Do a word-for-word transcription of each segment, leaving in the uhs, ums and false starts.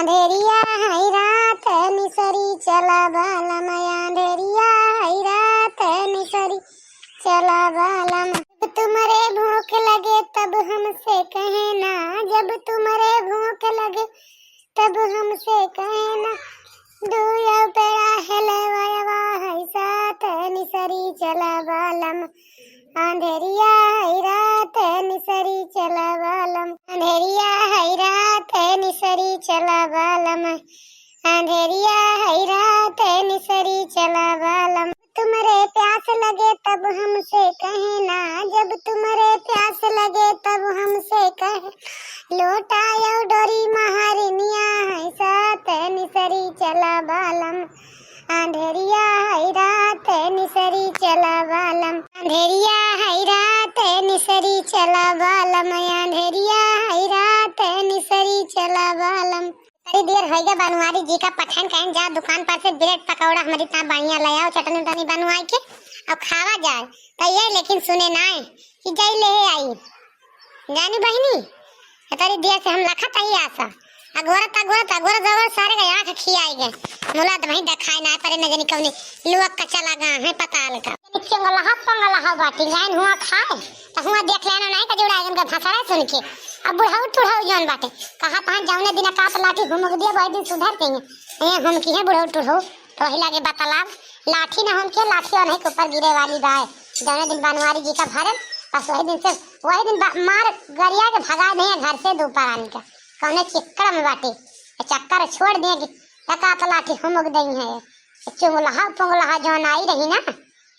अंधेरिया है रात निसरी चला बालम, अंधेरिया है रात निसरी चला बालम। जब तुमरे भूख लगे तब हमसे कहना, जब तुमरे भूख लगे तब हमसे कहना। दुयो पेड़ा हेले वयवा है साथ निसरी चला बालम। अंधेरिया है रात निसरी चला बालम, अंधेरिया है रात निसरी चला बालम, अंधेरिया है रात निसरी चला बालम। तुमरे प्यास लगे तब हमसे कहना, जब तुमरे प्यास लगे तब हमसे कह। लोटा यो डोरी महारिनिया है साथ निसरी चला बालम। अंधेरिया है रात निसरी चला बालम, अंधेरिया है रात निसरी चला बालम, अंधेरिया है रात निसरी चला बालम। थोड़ी देर होइगा बनवारी जी का पठान कहन जा दुकान पर से ब्रेड पकौड़ा हमारी ता बढ़िया ले आओ, चटनी उटनी बनवाई के और खावा जाए। तो ये लेकिन सुने नाय कि जाई ले आई। जानी बहिनी, एतरी देर से हम लखत ही आसा। अगोरत, अगोरत, अगोरत, अगोरत सारे के आँख खियाई गए। मुला त वहीं देखाई ना परे, न जानी कौनी लुअक का चला गा है पताल का। चंगलहा पंगलहा बाटी, जाइन हुआ खाए, त हुआ देख लेना नहीं का जुड़ा इनका भसड़ा सुन के। अब बुढ़ऊ टुढ़ऊ जौन बाटे, कहा तहाँ जौने दिन कात लाठी घुमुक दिया, वही दिन सुधर गई। ए, हम की है बुढ़ऊ टुढ़ऊ, तो वही लागे बतलाव, लाठी ना हम के, लाठी और नहीं के ऊपर गिरे वाली बाय। जौने दिन बनवारी जी का भरल, बस वही दिन से, वही दिन बा-, मार गरिया के भगा दे घर से दो परानी का। कौने चिक्कड़ में बाटे, चक्कर छोड़ दे कि लका तो लाठी हुमुक दई है। चुंगलहा पुंगलहा जौन आई रही ना,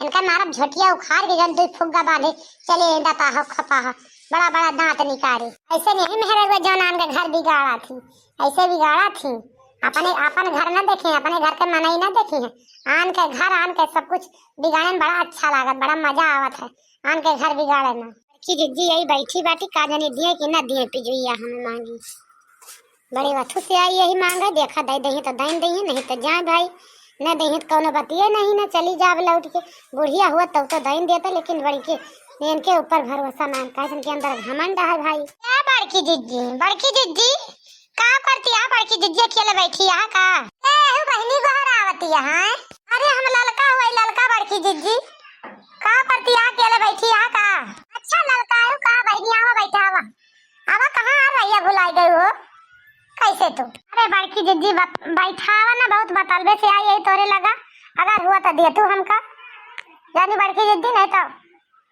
इनका मारब झोटिया उखाड़ के जौन दुई फुग्गा बांधे, चले दता हो खपा हो, बड़ा बड़ा दांत निकाले। ऐसे नहीं मेहररुआ जौन आन के घर बिगाड़ा थी, ऐसे बिगाड़ा थी। अपने, अपन घर ना देखे, अपने घर के मनई ना देखे हैं। आन के घर, आन के सब कुछ बिगाड़े में बड़ा अच्छा लागत, बड़ा मजा आवत है आन के घर बिगाड़े में। बड़की जिज्जी यही बैठी बाटी, का जानी दिए कि ना दिए पिजुइया हमें मांगी। बड़े वथु से आई यही मांगा, देखा दे दही तो दही दही, नहीं तो जाए भाई, न दही तो कौनो बतिये नहीं, न चली जाब लौट के। बुढ़िया हुआ तब तो दही देता, लेकिन बड़की इनके ऊपर भरोसा ना, काहे से इनके अंदर घमंड है भाई। ए बड़की जिज्जी, बड़की जिज्जी, का करती है बड़की जिज्जी, अकेले बैठी है का? ए, हु बहिनी गोहरावती है। अरे हम ललका हुई, ललका बड़की जिज्जी, का करती है अकेले बैठी है का? अच्छा ललका हु का बहिनी, आवा बैठा आवा। आवा कहाँ आ रही है, भुलाई गई हो कैसे तू? अरे बड़की जिज्जी बत-, बैठावा ना, बहुत बतलबे से आई यही तोरे लगा, अगर हुआ तो दे तू हमका। जानी बड़की जिज्जी नहीं तो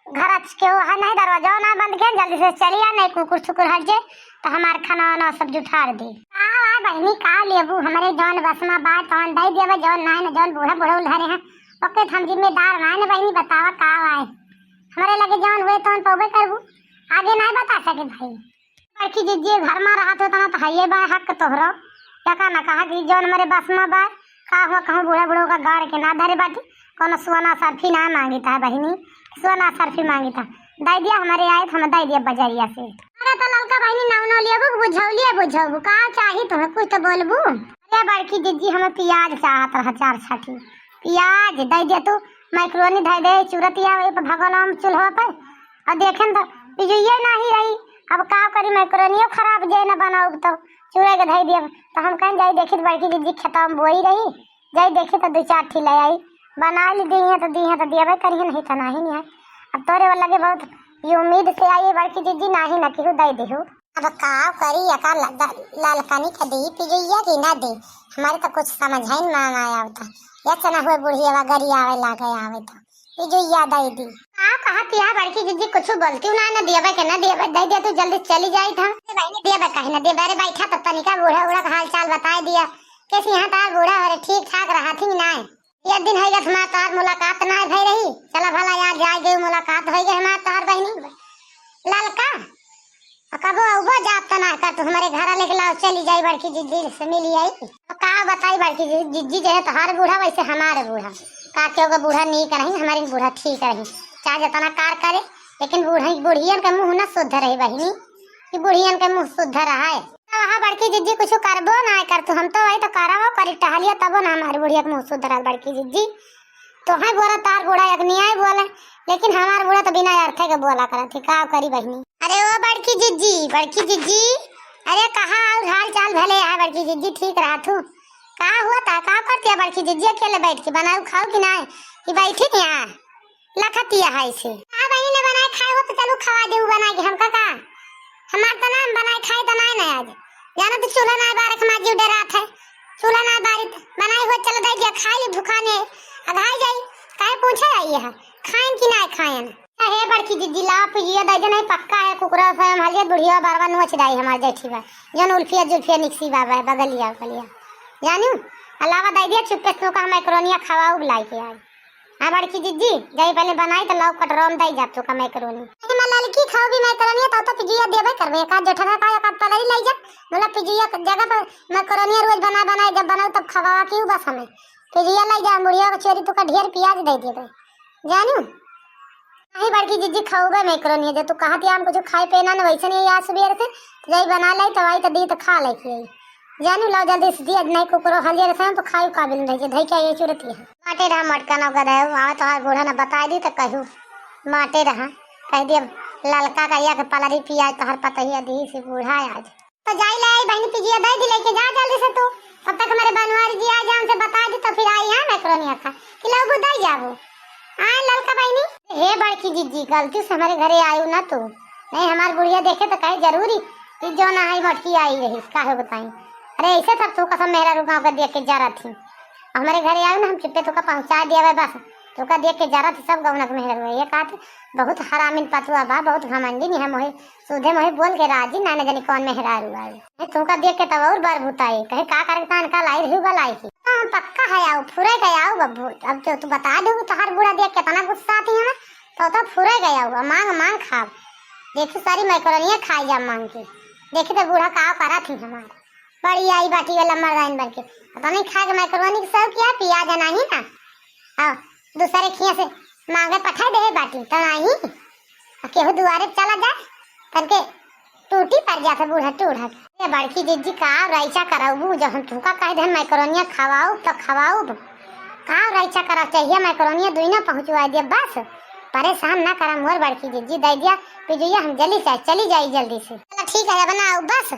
घर अच के वो है नहीं, दरवाजा ना बंद के जल्दी से चली आ, नहीं कुकुर सुकुर हट जे तो हमार खाना वाना सब जुठार दे। का आवा बहिनी का लेबू, हमरे जौन बस में बाय तौन दे देबे, जौन नाय न जौन बूढ़ा बूढ़ा उल्हरे हैं ओके तो हम जिम्मेदार नाय न बहिनी, बतावा का आवा है। हमरे लगे जौन हुए तौन पौबे करबू, आगे नाय बता सके भाई। बड़की जिज्जी घर में रहत हो तना तो हइये बा हक तोहरो। या का ना कहा कि जौन हमरे बस में बा, का हुआ कहूँ बूढ़ा बूढ़ा का गाड़ के ना धरे बाटी, कोनो सोना सरफी ना मांगिता है बहिनी, सोना सरफी मांगिता। दे दिया हमरे आए तो हम दे दिया बजरिया से। अरे तो ललका बहिनी नाव न लेबू कि बुझौलिया बुझौबू, का चाही तुम्हें कुछ तो बोलबू। अरे बड़की जिज्जी हमें प्याज चाहत रहा चार छठी, प्याज दे दिया तू, मैक्रोनी धै दे, चूरतिया वही पर भगोलम चूल्हा पे, और देखें तो बिजुइये नाही रही। अब का करी, मैक्रोनियो खराब जे न बनाउब तो चूरे के धई दियब। तो हम कहें जाई देखी तो बड़की जिज्जी खेतवा में बोई रही, जाई देखी तो दो चार ठी ले आई, बना ली दी है तो दी है तो दियबे करी है, नहीं तो नाही नहीं है। अब तोरे वो लगे बहुत ये उम्मीद से आई है बड़की जिज्जी, नाही न केहू दे देहू। अब का करी, एका ल-, द-, ललकनी के दी पिजुइया कि ना दी, हमारे तो कुछ समझ ही में ना आवता। ये से ना हुए बुढ़िया गरी आवे लागे आवे तो पिजुइया दे दी। का कहत या बड़की जिज्जी, कुछ बोलती ना, ना दियबे के ना दियबे, दे दिया तू जल्दी चली जाई था। ए बहिनी दियबे काहे ना दियबे, अरे बैठा तो तनिका बूढ़ा बूढ़ा का हाल चाल बताए दिया, कैसे यहाँ तार बूढ़ा हो रे, ठीक ठाक रहा थी ना। एक दिन है हमार तार मुलाकात ना भई रही, चला भला यार जाए गए मुलाकात हो गए हमार तार बहिनी ललका। आ कबो अउबो जाब त ना कर, तू हमरे घरा लेके लाओ, चली जाई बड़की जिज्जी से मिली आई। अब का बताई बड़की जि-, जिज्जी जहे तोहार बूढ़ा वैसे हमारे बूढ़ा। का केहू के बूढ़ा नीक रही, हमारी बूढ़ा ठीक रही, चाहे जितना कार करे, लेकिन बूढ़ा, बुढ़ियन के मुँह ना शुद्ध रही बहिनी, कि बुढ़ियन के मुँह शुद्ध रहे। तो वहाँ बड़की जिज्जी कुछ करबो ना कर, तू हम तो वही तो करबो करी टहलिया, तबो ना हमारी बुढ़िया के मुँह शुद्ध रहे बड़की जिज्जी। तोहई बोला तार बूढ़ा एक नियाय बोले, लेकिन हमार बूढ़ा तो बिना अर्थे के बोला करत ही, का करी बहिनी। अरे ओ बड़की जिज्जी, बड़की जिज्जी, अरे कहाँ और हाल चाल भले है बड़की जिज्जी, ठीक रहत हूँ। का हुआ था, का करती है बड़की जिज्जी, अकेले बैठ के बनाऊ खाऊ कि नाहीं? कि बैठी नहीं है, लखती है ऐसे। हाँ बहिनी ने बनाए खाए हो तो चलो खवा दे बना के हमका का। हमार तो ना बनाए खाए तो नाहीं ना आज। जानो तो चूल्हा ना बारे के माँ जीव डरात है। चूल्हा ना बारी तो बनाए हो चलो दे दिया, खाई ली भुखाने। अघाई जाई, काहे पूछे आई है, खाएन कि ना खाएन? अहे बड़की जिज्जी, लावा पिजिया दे दे, नहीं पक्का है कुकुरा से हम हलियत बुढ़िया बरवा नोच डाई हमार जेठी बा। जौन उल्फिया जुल्फिया निकसी बा, बा, बगलिया, बगलिया। जानू, अलावा दे दिया, चुप्पे से तोका हम मैकरोनिया खवाऊ लाई के आई। हाँ बड़की जिज्जी, जाई पहले बनाई तो लाओ कटोरा में दे जा तोका मैकरोनी। अरे मैं ललकी खाऊ भी मैकरोनिया, तब तो पिजिया देबे करबे, एक आध जेठा का, एक आध पलरी लाई जा। मतलब पिजिया के जगह पर मैकरोनिया रोज बना बनाए, जब बनाऊ तब खवावा क्यों बस हमें। पिजिया लाई जा, बुढ़िया के चोरी तोका ढेर पियाज दे देबे। जानू? नहीं बड़की जिज्जी, खौबे मैकरोनी है, जो तू कहत या हम कुछ खाए पे ना, न वैसे नहीं आज सुबह से, तो जाई बना लाई, तो आई तो दी तो खा ले के आई। जानू, लाओ जल्दी से दिया, नहीं कुकरो हलिया रहे तो खाई काबिल नहीं, जे धई के आई चुरती है। माटे रहा मटका नौका दे, आवे तो हर बूढ़ा ना बताई दी तो कहू। माटे रहा, कह दिया ललका का या के पलरी पियाज तोहर पतहिया दी से बूढ़ा आज। तो जाई ले आई बहनी, पिजिया दे दी लेके जा जल्दी से तू। तब तक हमारे बनवारी जी आ जाए, उनसे बता दी तो फिर आई है मैकरोनिया खा कि लौबू दे जाबू। आए ललका बहनी। हे बड़की जिज्जी, गलती से हमारे घरे आयु ना तू, नहीं हमार बुढ़िया देखे तो कहे जरूरी कि जो ना आई मोटकी आई रही, काहे बताई। अरे ऐसे सब तू कसम मेहरा रुका कर देख के जा रहा थी। हमारे घरे आयु ना, हम चुप्पे तोका पहुँचा दिया बस, तोका देख के जा रहा थी सब गौना के मेहरा रुआ। ये कहते बहुत हरामिन पतुआ बा, बहुत घमंडी नहीं हम वही सूधे मुँहे बोल के राजी, ना, ना जानी कौन मेहरारू आई। ए, तुमका देख के तब और बर भुताई, कहे का करे तान का लाई रही बलाई की। हाँ, पक्का है आऊ, फुरे गए आऊ बब्बू। अब जो तू बता दे, तोहार बूढ़ा देख के इतना गुस्सा थी हमें, तो तो फुरे गए आऊ, अब मांग मांग खाब। देखी सारी मैकरोनिया खाई जा मांग के। देखी तो बूढ़ा का करा थी हमार। बड़ी आई बाटी वाला मर्दाइन बन के। अब हमें खा के मैकरोनी के सब किया, पियाज नहीं ना। हाँ, दूसरे खिया से मांगे पठाए दे बाटी, तो नहीं। आ केहू दुआरे पे चला जाए, तनके टूटी पड़ जात है बूढ़ा टूढ़ा के। ए बड़की जिज्जी, का रैचा कराऊ, जब हम तुमका कह देन मैकरोनिया खवाऊ तो खवाऊ, का रैचा कराऊ चाहिए, मैकरोनिया दुइना पहुँचवा दिया बस। परेशान ना करा मोर बड़की जिज्जी, दे दिया पिजुया, हम जल्दी से चली जाई जल्दी से। चला ठीक है, बनाऊ बस,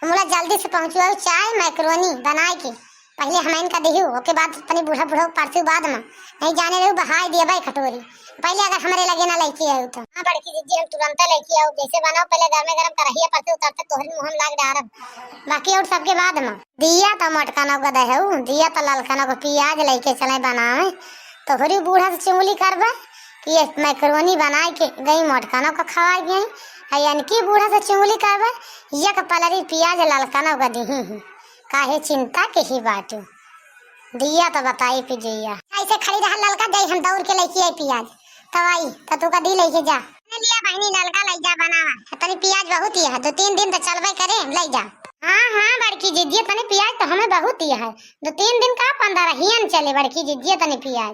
हमरा जल्दी से पहुँचवाऊ चाय मैकरोनी बनाए के। पहिले हम इनका दिहू, ओके बाद तनी बूढ़ा बूढ़ा परसू बाद में। नहीं जाने रहू बहाय दिया भाई कटोरी। पहिले अगर हमरे लगे ना लइके आऊ तो। हाँ बड़की जिज्जी, हम तुरंत लइके आऊ। जैसे बनाओ पहिले गरमे गरम करहिया पर से उतरते तोहरी मुँह में लाग डारब। बाकी और सबके बाद में। दिया तो मोटका नौ गदे है ऊ, दिया तो ललका नौ को पियाज लइके चले बनावे। तोहरी बूढ़ा से चुंगली करबे कि ये मैकरोनी बनाए के गई मोटका नौ को खवाए गई। आ यानी कि बूढ़ा से चुंगली करबे, ये के पलरी पियाज ललका नौ को दिही ही। काहे चिंता के ही बाटू। दिया तो बताई पिजुइया। ऐसे खड़ी रहा ललका, जाई हम दौड़ के लइके आई पियाज। तब आई, तो तू का दी लइके जा। ले लिया बहनी ललका लइ जा बनावा। तनी पियाज बहुत ही है, दो तीन दिन तो चलबे करे, लइ जा। हाँ, हाँ, बड़की जिज्जी, तनी पियाज तो हमें बहुत ही है। दो तीन दिन का पंद्रह हियन चले बड़की जिज्जी, तनी पियाज।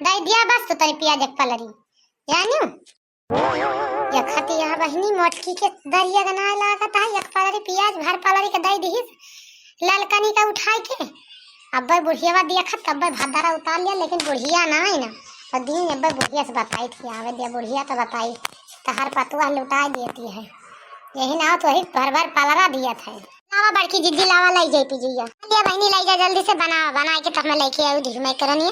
दे दिया बस तो तनी पियाज एक पलरी। जानू? यखत यहाँ बहिनी मोटकी के दरिया गनाए लागत है, एक पलरी पियाज भर पलरी के दे दिहिस, ललकनी का उठाई के। अब्बे बुढ़िया देखत, अब्बे भदरा उतार लिया, लेकिन बुढ़िया ना आई ना, तो दिन अब्बे बुढ़िया से बताई थी, आवे दिया बुढ़िया तो बताई, तहार पतुआ लुटा देती है, यही ना तो वही भर भर पलरा दिया था। लावा बड़की जिज्जी, लावा, लाई जाई पिजुइया। लिया बहिनी, लाई जा जल्दी से, बना, बना के तब मैं लेके आऊ दी मैकरोनी,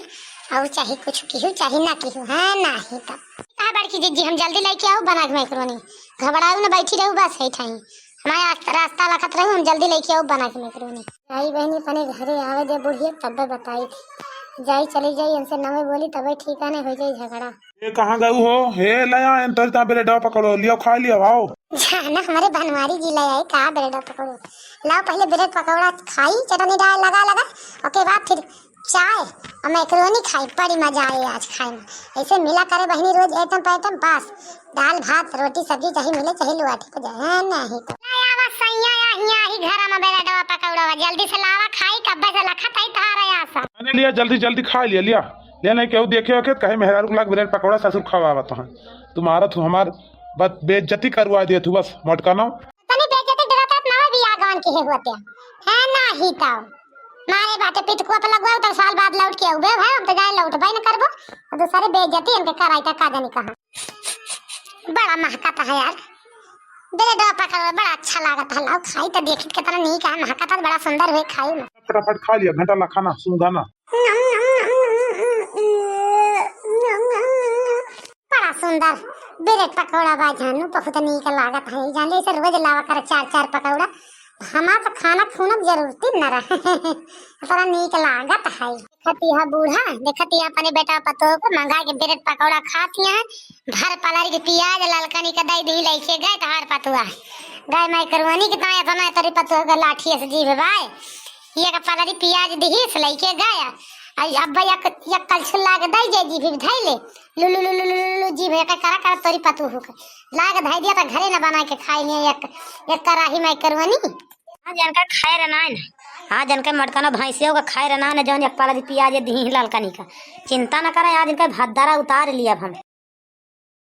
और चाहे कुछ किहू, चाहे ना किहू, है ना ही तब। कहा बड़की जिज्जी, हम जल्दी लेके आऊ बना के मैकरोनी, घबराऊ ना, बैठी रहू बस है ठाई, हमारे रास-, रास्ता लखत रहू, हम जल्दी लेके आऊ बना के मैकरोनी। आई बहिनी, अपने घरे आवे दे बुढ़िया, तब बताई थी, जाई चली जाई, इनसे नवे बोली तबे ठीक है, नहीं हो जाई झगड़ा। ए, कहाँ गऊ हो? हे, ले आ, एन तोरी ता ब्रेडवा पकौड़ो, लियो, खा लियो, आओ। जाना, हमारे बनवारी जी ले आए का ब्रेड पकौड़ो। लाओ, पहले ब्रेड पकौड़ा खाई, चटनी डाल लगा लगा, ओके बाद फिर चाय और मैकरोनी खाई, बड़ी मजा आए आज खाए में। ऐसे मिला करे बहिनी रोज आइटम पे आइटम, बस दाल भात रोटी सब्जी चाहे मिले चाहे लुआठी पे जाए, है नहीं तो। ले आवा सैया, या हिया ही घर में ब्रेडवा पकौड़वा, जल्दी से लावा खाई, कब्बे से लखत है तारा आसा। मैंने लिया, जल्दी जल्दी खा लिया, लिया। ले नहीं केहू देखे होखे त कहे मेहरारू के लाग ब्रेड पकौड़ा ससुर खवावत हैं। तुम्हारा तू हमार बत-, बेइज्जती करवा दिए तू बस मोटका नौ। तनी बेइज्जती डरत ना हो बियाह गवन के होते। है ना ही तो। मारे बाटे पितकुआ पे लगवाओ तब साल बाद लौट के आउबे भाई, हम तो जाए लौटबे न करबो। और दूसरे बेइज्जती इनके कराई का का जानी कहाँ। बड़ा महकत है यार। ब्रेड पकौड़ा बड़ा अच्छा लागत है, लाओ खाई तो देखी कितना नीक है, महकत है, बड़ा सुंदर हुए खाई में। फटाफट खा लिया, घंटा ला खाना, सूंघा ना। बड़ा सुंदर ब्रेड पकौड़ा बा जानू, बहुत नीक लागत है। जान ले, इसे रोज लावा कर चार चार पकौड़ा, हमार तो खाना खूना जरूरत ही न रहे। बड़ा नीक लागत है। देखती है बूढ़ा, देखती है अपने बेटा पतोह को मंगा के ब्रेड पकौड़ा खाती है, भर पलरी के पियाज ललकनी के दई दी, लइके गए तोहार पतुआ। गए मैकरोनी के दाएं, इतना तोरी पतुआ के लाठी से जीभ बाय। एक पलरी पियाज दिहिस, लइके गए। आई अब एक, एक कलछुल लाग दई जे जीभ धइले। लुलु, लुलु, लुलु, लुलु, जीभ एक करा करा तोरी पतुआ के। लाग धइ दिया त घरे न बना के खाई लिए एक, एक कराही मैकरोनी। आज इनका खैर ना है ना। आज इनके मटकनो भैंसियों का खैर ना है ना, जौन एक पलरी पियाज दिही ललकनी का। चिंता न करें, आज इनका भद्दरा उतार लिया हम।